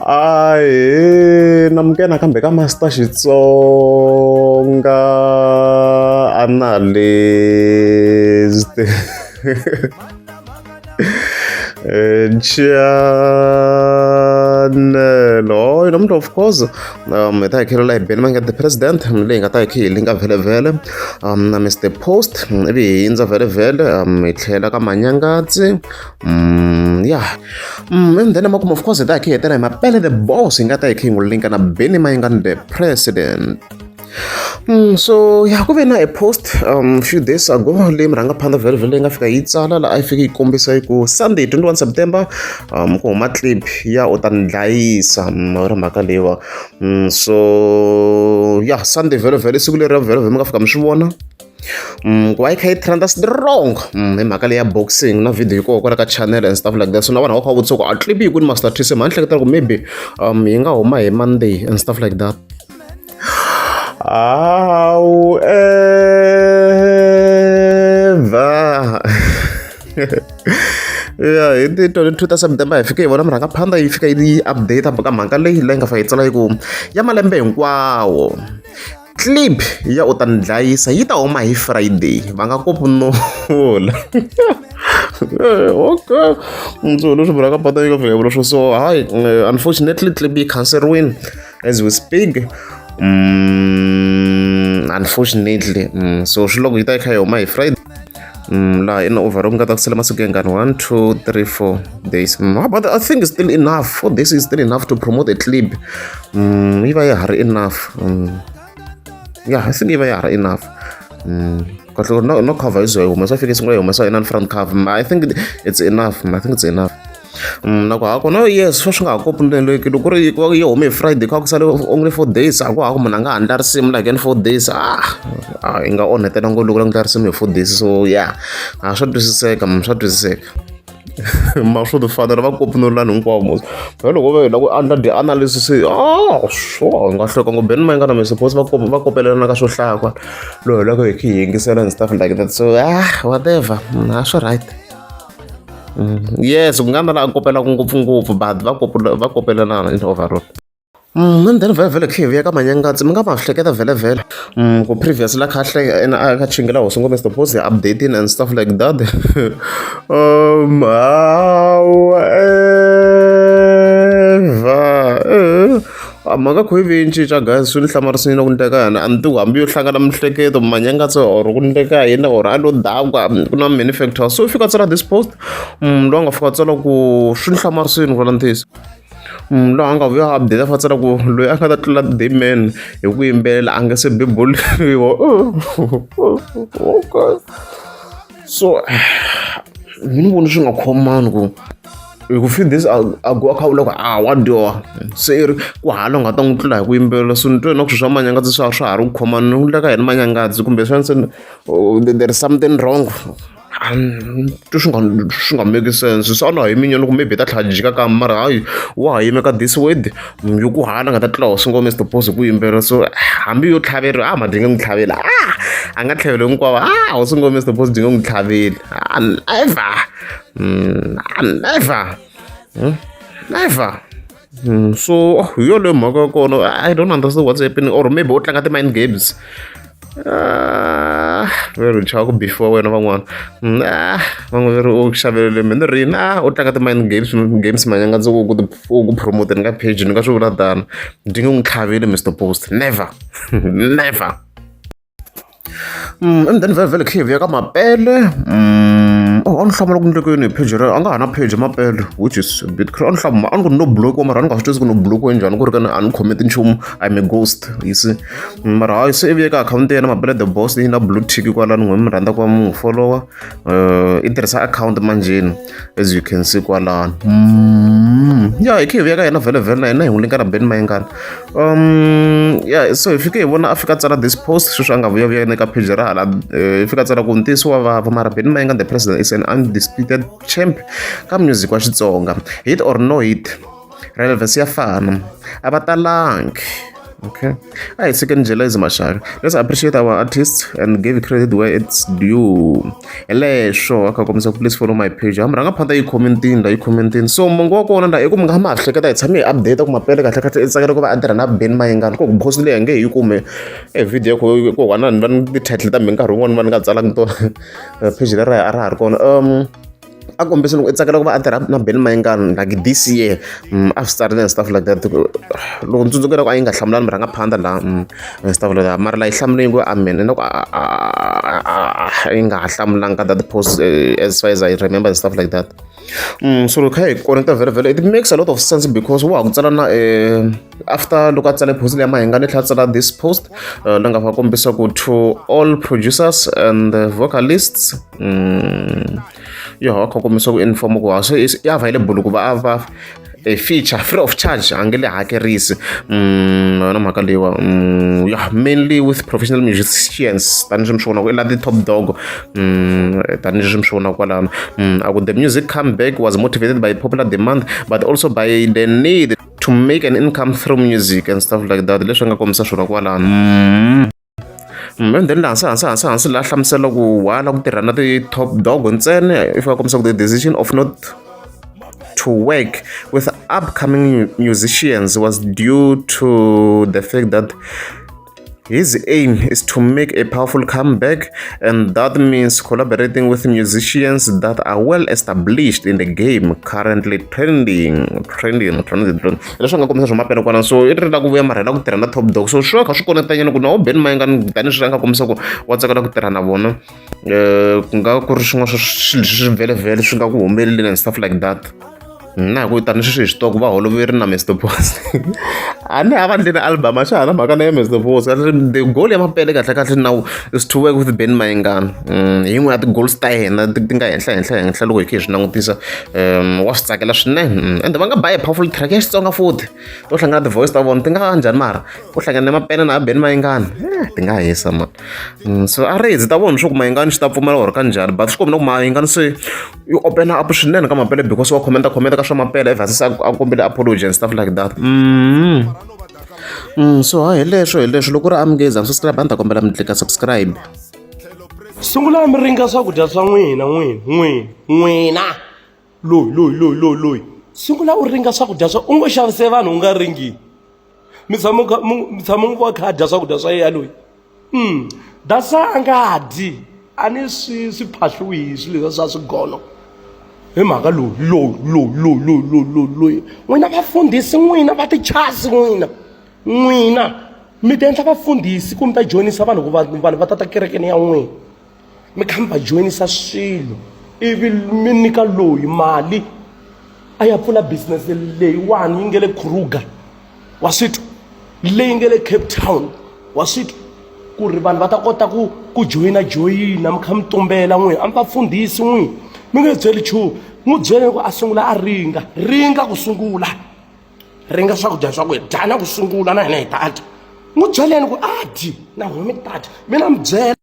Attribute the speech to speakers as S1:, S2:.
S1: Ahee namukela nakambe ka Master Xitsonga Analyst channel oh namuntlha of course hi ta hi khelela hi Benny Mayengani the president leyi nga ta hi khe hi linka vhele na Mister Post ivi hi hindza vhele vhele hi tlhela ka Manyangatsi ya and then emakumu of course hi ta hi khe hi hetela hi Mapele the boss hi nga ta hi khe hi n'wi linka na Benny Mayengani the president. So ya ku ve na a post few days ago leyi murhangaphandle vhele vhele yi nga fika yi tsala laha a yi fike yi kombisa yi ku Sunday 21 September ku huma clip ya u ta ni dlayisa ri mhaka leyiwa so ya Sunday vhele vhele siku leri vhele vhele mi nga fika mi swi vona ku va yi kha yi trenda strong hi mhaka leyi ya boxing na video yi koho kwala ka channel and stuff like that so na vanhu va kha va vutisa ku a clip yi kwini Master T se mhani hleketa ku maybe yi nga huma hi Monday and stuff like that. However ya hi ti 22 ta September hi fike hi vona murhangaphandha yi fika yi update ka mhaka leyi leyi nga fa yi tsala yi ku ya malembe hinkwawo clip ya u ta ni dlayisa yi ta huma hi Friday va nga kopunula okay so leswi vulaka pata yi nga fika vula swo so hayi unfortunately clip yi canceriwini as we speak unfortunately so swi loko yi ta yi kha yi huma hi Friday laha in overall ku nga ta ku sala masiku yangani 1 2 3 4 days but I think it's still enough 4 days is still enough to promote a clip yi va ya ha ri enough yeah I think yi va ya ha ri enough kahle no, no cover yi zo yi humesa fike sungula yi humesa inani front cover I think it's enough I think it's enough na ku ha kona yes swo swi nga ha kopuleleki loko ku ri yi hume hi Friday kha ku sale only 4 days a ku ha ku munhu a nga ha ndla risimu like in 4 days ah yi nga onhetela ngopfu loko la ndla risimu hi 4 days so yeah a swa twisiseka swa twisiseka ma swo ti fanela va kopunulani hinkwavo mos phela loko va hi lava ku endla ti-analysis ah sure nga hleka ngopfu Benny Mayengani na Mr Post va va kopelelana ka swo hlaya kwala loyi loko hi kha hi yingisela and stuff like that so ah whatever a swi right. Yes ku nga na laha kopelaka ngopfungopfu but va va kopelelana in overall. And then vhele vhele khe hi vuya ka Manyangatsi mi nga ma hleketa vhele vhele ku previous la kha a kha chingela hosi ngopfu Mr Post updating and stuff like that however mhaka kho yi ve yi cinca guys swi ni hlamarisile na ku ndleka yena a ni tivi hambi yo hlangana miehleketo Manyangatsi or ku ndleka yini or a lo dakwa ku na many factors so fika tsala this post loyi a nga fika tsala ku swi ni hlamarisile ku vula ntiyiso loyi a nga vuya update a fa tsala ku loyi a nga ta tlula the man hi ku yimbelela a nga se beburiwa okay so ni vona swi nga khomani ku hi ku few days ago a kha vula ku a wa dyoha se i ri ku hala u nga ta n'wi tlula hi ku yimbelela so ni twe na ku swilo swa Manyangatsi swa swa ha ri ku khomani ni vulaka yini Manyangatsi kumbe xana se there is something wrong twe swi nga swi nga make sense se a na ha yimi nyana ku maybe ta tlhela jika kambe mara hayi wa ha yime ka this word yo ku hala nga ta tlula hosi ngome Mr Post hi ku yimbelela so hambi yo tlhaveriwa a madi nge n'wi tlhaveli a a nga tlhaveli hinkwavo a hosi ngome Mr Post dyi nge n'wi tlhaveli a never never never so hi yoleyo mhaka ya kona I don't understand what's happening or maybe u tlanga ti-mind games ve ri chava ku bifiwa wena van'wana van'wana ve ri u xavelele mina ni ri yini a u tlanga ti-mind games games Manyangatsi ku ku ku promoteni ka page ni nga swi vula tano ndzi nge n'wi tlhaveli Mr Post never never. And then vhele vhele khe hi vuya ka Mapele oh a ni hlamala ku ndlekeni hi page ra a nga ha na page Mapele which is a bit a ni hlamala a ni ku no block mara a ni nga swi twisisi ku no block njhani ku ri ka a ni comment nchumu I'm a ghost you see mara hayi se i vuye ka akhawunti ya yena Mapele the boss yi na blue tick kwalano n'we mi rhandza ku va mi n'wi follower i tirhisa akhawunti manjheni as you can see kwalano ya hi khe hi vuya ka yena vhele vhele na yena hi n'wi linka na Benny Mayengani ya so hi fike hi vona a fika tsala this post sweswi a nga vuya vuya ka page ra hala i fika tsala ku ntiyiso wa vava mara Benny Mayengani the president is an undisputed champ ka music wa Xitsonga hit or no hit relevance ya fana a va talangi. Okay, a hi tshikeni jealousy maxaka. Let's appreciate our artists and give credit where it's due. Hi leswo a kha kombisa ku please follow my page. Ha murhangaphandla yi commentini la yi commentini. So mongo wa kona la i ku mi nga ma ha hleketa hi tshame hi update ku mapele kahle kahle i tsakela ku va a tirha na Benny Mayengani ku post leyi a nge he yi kume e video ku ku wana ni va ni ti-title ta mina nkarhi wun'wani va ni nga tsalangi tona page leri a ra ha ri kona a kombisa loko i tsakela ku va a tirha na Benny Mayengani like this year a swi tsarile and stuff like that loko ni tsundzuka loko a yi nga hlamulani murhangaphandla laha and stuff like that mara la yi hlamule yi ngo amen na ku yi nga ha hlamulanga ka that post as far as I remember and stuff like that. So loko kha hi connecta vhele vhele it makes a lot of sense because wa ha ku tsala na after loko a tsale post leya Mayengani i tlhela a tsala this post la nga fa kombisa ku to all producers and vocalists yo ha kha kombisa ku inform ku se i available ku va a va a feature free of charge a nge le hakerisi yona mhaka leyiwa ya mainly with professional musicians tanihileswi mi swi vonaka i la ti-top dog tanihileswi mi swi vonaka kwalano a ku the music comeback was motivated by popular demand but also by the need to make an income through music and stuff like that leswi nga kombisa swona kwalano. And then laha hansi hansi hansi hansi laha hlamusela ku wa la ku tirha na ti-top dog ntsena if a kombisa ku the decision of not to work with upcoming musicians was due to the fact that his aim is to make a powerful comeback, and that means collaborating with musicians that are well established in the game, currently trending, trending, trending, trending. Leswi nga kombisa swo mapele kwana so i ri la ku vuya mara hi la ku tirha na top dog so swi va kha swi konetanyana ku na wo Benny Mayengani tanihileswi a nga kombisa ku wa tsakela ku tirha na vona ku nga ku ri swin'wana swa swilo leswi vhelevhele swi nga ku humeleleni and stuff like that. Na hi ku tani sweswi hi swi tiva ku va holoverile na Mr Post a ni a va endleni album a xa ha na mhaka na ye Mr Post the goal ya mapele kahle kahle now is to work with Benny Mayengani hi yin'we ya ti-goals ta yena ti nga henhla henhla henhla loko hi kha hi swi langutisa wa swi tsakela swinene ende va nga ba a powerful track ya Xitsonga futhi to hlangana ti-voice ta vona ti nga njhani mara ku hlangana na mapele na Benny Mayengani ti nga hisa mani so a ri ndzi ta vona swa ku Mayengani xi ta pfumela or ka njhani but swi komba ku Mayengani se yi open up swinene ka mapele because wa commenta commenta ka swa mapele ever since a kombele apology and stuff like that. So ha hi leswo hi leswo loko ri amukeza subscribe a ni ta kombela mi tlika subscribe.
S2: Sungula mi ringa swakudya swa n'wina n'wina n'wina n'wina loyi loyi loyi loyi loyi sungula u ringa swakudya swa u ngo xavise vanhu u nga ringi mi tshama mi tshama mi va kha a dya swakudya swa yena loyi. That's why a nga dyi a ni swi swi phahliwi hi swilo leswiya swa swigono hi mhaka loyi loyi loyi loyi loyi loyi loyi loyi n'wina vafundhisi n'wina va tichasi n'wina n'wina mi ti endla vafundhisi ku mi ta joyinisa vanhu ku vanhu vanhu va ta ta kerekeni ya n'wina mi kha mi va joyinisa swilo ivi mi nyika loyi mali a ya pfula business leyiwani yi nge le Kruger. Wa swi twa? Leyi nga le Cape Town. Wa swi twa? Ku ri vanhu va ta kota ku ku joyina joyina mi kha mi tumbela n'wina a mi vafundhisi n'wina mi nge byeli nchumu n'wi byeleni ku a sungula a ringa ringa ku sungula ringa swakudya swa ku hi dyana ku sungula na hina hi ta dya n'wi byeleni ku a dyi na n'wina mi ta dya mina mi byela.